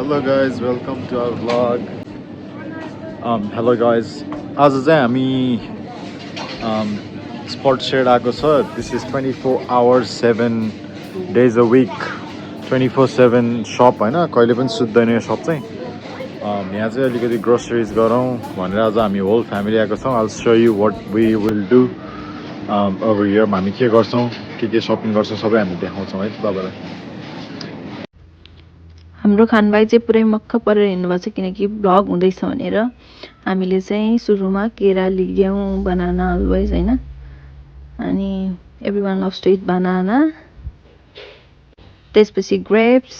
Hello guys, welcome to our vlog. Hello guys. आज चाहिँ हामी स्पोर्ट्स सेड आएको छ. This is 24 hours 7 days a week 24/7 shop होइन, कहिले पनि सुत्दैन यो सप चाहिँ. यहाँ चाहिँ अलिकति ग्रोसरिज गरौँ भनेर आज हामी होल फ्यामिली आएको छौँ. I'll show you what we will do over here. हामी के गर्छौँ, के सपिङ गर्छौँ सबै हामी देखाउँछौँ है तपाईँलाई. हाम्रो खानभाइ चाहिँ पुरै मक्ख परेर हिँड्नुभएको छ किनकि भ्लग हुँदैछ भनेर. हामीले चाहिँ सुरुमा केरा लियौँ, बनाना अलवेज होइन, अनि every one loves to eat banana. त्यसपछि grapes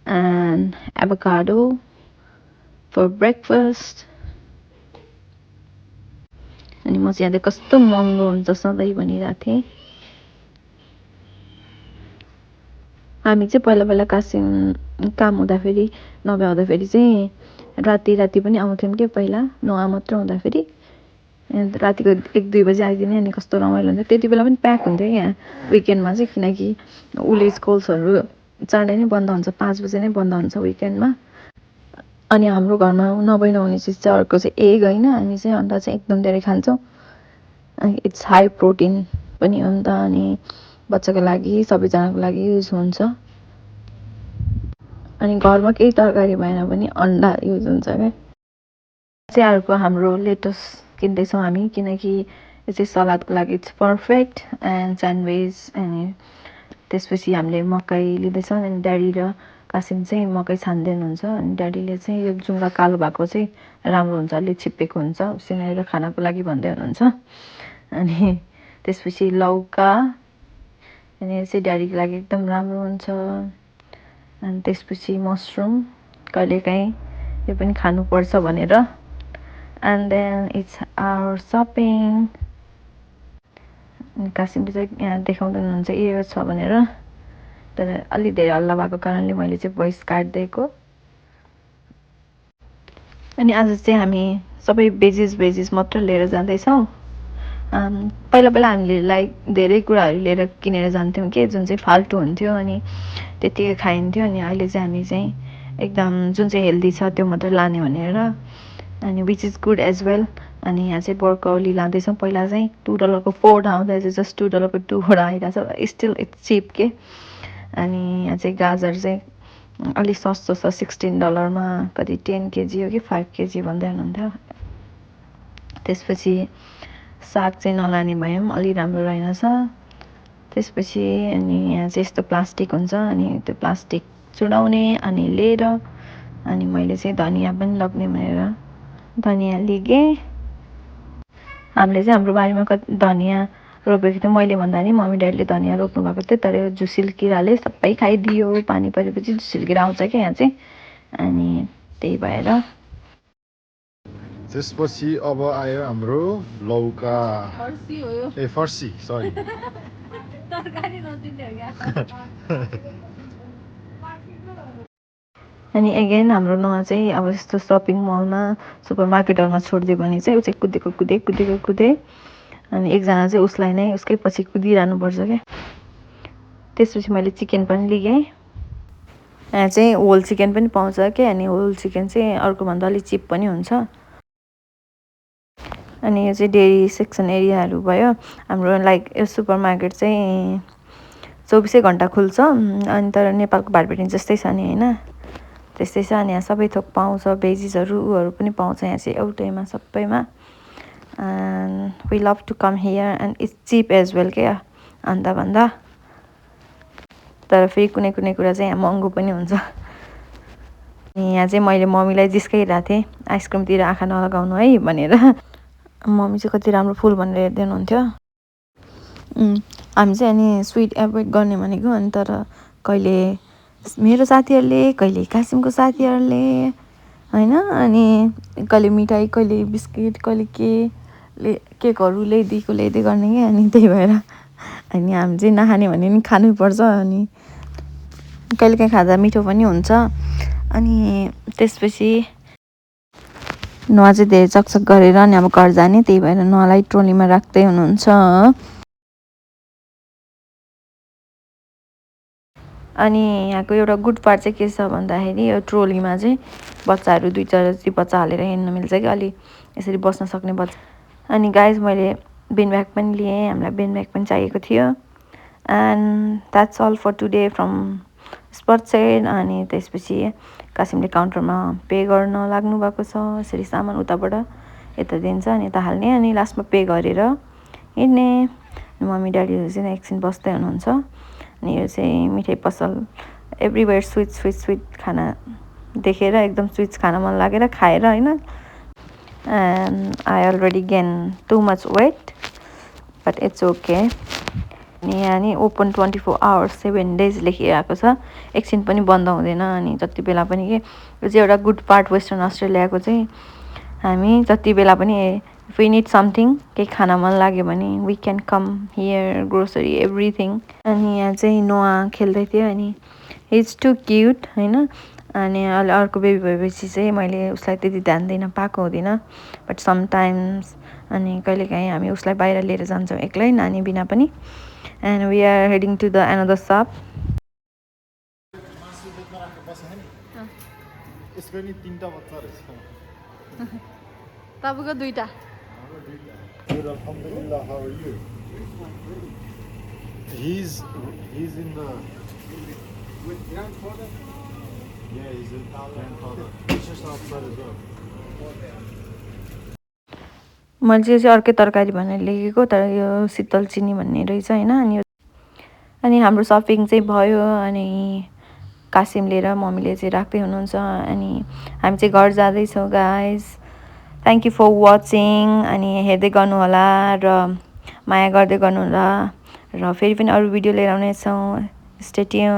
and avocado for breakfast. अनि म चाहिँ यहाँ कस्तो महँगो हुन्छ सधैँ भनिरहेको थिएँ. हामी चाहिँ पहिला कासिम काम हुँदाखेरि नभ्याउँदाखेरि चाहिँ राति पनि आउँथ्यौँ कि पहिला नुहा मात्र हुँदाखेरि. रातिको 1-2 बजी आइदिने अनि कस्तो रमाइलो हुन्थ्यो. त्यति बेला पनि प्याक हुन्थ्यो यहाँ विकेन्डमा चाहिँ, किनकि उसले स्कुल्सहरू चाँडै नै बन्द हुन्छ, 5 बजे नै बन्द हुन्छ विकेन्डमा. अनि हाम्रो घरमा नभई नहुने चिज चाहिँ अर्को चाहिँ एग होइन. हामी चाहिँ अन्डा चाहिँ एकदम धेरै खान्छौँ. इट्स हाई प्रोटिन पनि हो नि त, अनि बच्चाको लागि सबैजनाको लागि युज हुन्छ. अनि घरमा केही तरकारी भएन भने अन्डा युज हुन्छ क्या. चाहिँ अर्को हाम्रो लेटस किन्दैछौँ हामी, किनकि यो चाहिँ सलादको लागि इट्स पर्फेक्ट एन्ड स्यान्डविच. अनि त्यसपछि हामीले मकै लिँदैछौँ. अनि ड्याडी र कासिम चाहिँ मकै छान्दैन हुन्छ. अनि ड्याडीले चाहिँ यो जुङ्गा कालो भएको चाहिँ राम्रो हुन्छ, अलि छिप्पेको हुन्छ, उसिनेर खानको लागि भन्दै हुनुहुन्छ. अनि त्यसपछि लौका, अनि यो चाहिँ ड्याडीको लागि एकदम राम्रो हुन्छ. अनि त्यसपछि मसरुम, कहिलेकाहीँ यो पनि खानुपर्छ भनेर. And then it's our shopping. कासिमले चाहिँ यहाँ देखाउँदै हुनुहुन्छ यो छ भनेर, तर अलि धेरै हल्ला भएको कारणले मैले चाहिँ भोइस काटिदिएको. अनि आज चाहिँ हामी सबै भेजिस मात्र लिएर जाँदैछौँ. पहिला हामीले लाइक धेरै कुराहरू लिएर किनेर जान्थ्यौँ कि जुन चाहिँ फाल्टु हुन्थ्यो अनि त्यतिकै खाइन्थ्यो. अनि अहिले चाहिँ हामी चाहिँ एकदम जुन चाहिँ हेल्दी छ त्यो मात्रै लाने भनेर, अनि which is good as well. अनि यहाँ चाहिँ ब्रोकोली लाँदैछौँ. पहिला चाहिँ $2 को 4 आउँदा चाहिँ जस्ट $2 को 2 आइरहेको छ. स्टिल इट्स चिप के. अनि यहाँ चाहिँ गाजर चाहिँ अलिक सस्तो छ, $16 मा कति 10 kg हो कि 5 kg भन्दै हुनुहुन्थ्यो. त्यसपछि साग चाहिँ नलाने भए पनि अलि राम्रो रहेनछ. त्यसपछि अनि यहाँ चाहिँ यस्तो प्लास्टिक हुन्छ, अनि त्यो प्लास्टिक चुडाउने अनि लिएर, अनि मैले चाहिँ धनियाँ पनि लग्ने भनेर धनियाँ लिएँ. हामीले चाहिँ हाम्रो बारीमा कति धनियाँ रोपेको थियो. मैले भन्दा नि मम्मी ड्याडीले धनियाँ रोप्नु भएको थियो, तर यो झुसिल किराले सबै खाइदियो. पानी परेपछि झुसिल किरा आउँछ क्या यहाँ चाहिँ, अनि त्यही भएर. त्यसपछि अब आयो हाम्रो लौका, फर्सी सरी. अनि एगेन हाम्रो नुहा चाहिँ अब यस्तो सपिङ मलमा सुपर मार्केटहरूमा छोडिदियो भने चाहिँ ऊ चाहिँ कुदेको. अनि एकजना चाहिँ उसलाई नै उसकै पछि कुदिरहनुपर्छ क्या. त्यसपछि मैले चिकन पनि लिएँ. यहाँ चाहिँ होल चिकन पनि पाउँछ क्या. अनि होल चिकन चाहिँ अर्कोभन्दा अलिक चिप पनि हुन्छ. अनि यो चाहिँ डेरी सेक्सन एरियाहरू भयो. हाम्रो लाइक यो सुपर मार्केट चाहिँ 24 घन्टा खुल्छ. अनि तर नेपालको भारपेटिन जस्तै छ नि होइन, त्यस्तै छ. अनि यहाँ सबै थोक पाउँछ, भेजिसहरू उहरू पनि पाउँछ यहाँ चाहिँ एउटैमा सबैमा. And we love to come here and it's cheap as well क्या अन्त. तर फेरि कुनै कुरा चाहिँ यहाँ महँगो पनि हुन्छ. अनि यहाँ चाहिँ मैले मम्मीलाई जिस्काइरहेको थिएँ, आइसक्रिमतिर आँखा नलगाउनु है भनेर. मम्मी चाहिँ कति राम्रो फुल भनेर हेर्दै हुनुहुन्थ्यो. हामी चाहिँ अनि स्विट एभोइड गर्ने भनेको. अनि तर कहिले मेरो साथीहरूले, कहिले कासिमको साथीहरूले होइन, अनि कहिले मिठाई, कहिले बिस्किट, कहिले केकहरू ल्याइदिए गर्ने क्या. अनि त्यही भएर अनि हामी चाहिँ नखाने भने नि खानुपर्छ. अनि कहिलेकाहीँ खाँदा मिठो पनि हुन्छ. अनि त्यसपछि नुहा चाहिँ धेरै चकचक गरेर अनि अब घर जाने, त्यही भएर नुहालाई ट्रोलीमा राख्दै हुनुहुन्छ. अनि यहाँको एउटा गुड पार्ट चाहिँ के छ भन्दाखेरि यो ट्रोलीमा चाहिँ बच्चाहरू 2-4 जति बच्चा हालेर हिँड्न मिल्छ कि अलि यसरी बस्न सक्ने बच्चा। अनि गाइज मैले बिन ब्याग पनि लिएँ, हामीलाई बिन ब्याग पनि चाहिएको थियो। And that's all for today from spot side. अनि त्यसपछि कासिमले काउन्टरमा पे गर्न लाग्नु भएको छ। यसरी सामान उताबाट यता दिन्छ अनि यता हाल्ने अनि लास्टमा पे गरेर हिँड्ने। मम्मी ड्याडीहरू चाहिँ एकछिन बस्दै हुनुहुन्छ। अनि यो चाहिँ मिठाई पसल एभ्रिवेयर स्विट खाना देखेर एकदम स्विट्स खान मन लागेर खाएर होइन। And I already gain too much weight but it's okay. अनि यहाँ नि ओपन 24 आवर्स 7 डेज लेखिरहेको छ, एकछिन पनि बन्द हुँदैन। अनि जति बेला पनि के यो चाहिँ एउटा गुड पार्ट वेस्टर्न अस्ट्रेलियाको चाहिँ हामी जति बेला पनि इफ वी निड समथिङ केही खान मन लाग्यो भने we can come here, grocery everything. अनि यहाँ चाहिँ नोआ खेल्दै थियो अनि इज टु क्युट होइन। अनि अहिले अर्को बेबी भएपछि चाहिँ मैले उसलाई त्यति ध्यान दिन पाएको हुँदिनँ बट समटाइम्स। अनि कहिलेकाहीँ हामी उसलाई बाहिर लिएर जान्छौँ एक्लै नानी बिना पनि। And we are heading to the another shop. तपाईँको 2टा। Alhamdulillah, how are you? He's in the with grandfather. Yeah, he's in grandfather. He's just outside as well. मैले चाहिँ अर्कै तरकारी भनेर लेखेको तर यो शीतल चिनी भन्ने रहेछ होइन। अनि हाम्रो सपिङ चाहिँ भयो अनि कासिमले र मम्मीले चाहिँ राख्दै हुनुहुन्छ अनि हामी चाहिँ घर जाँदैछौँ guys. Thank you for watching. अनि हेर्दै गर्नुहोला र माया गर्दै गर्नुहोला र फेरि पनि अरू भिडियो लिएर आउनेछौँ। Stay tune.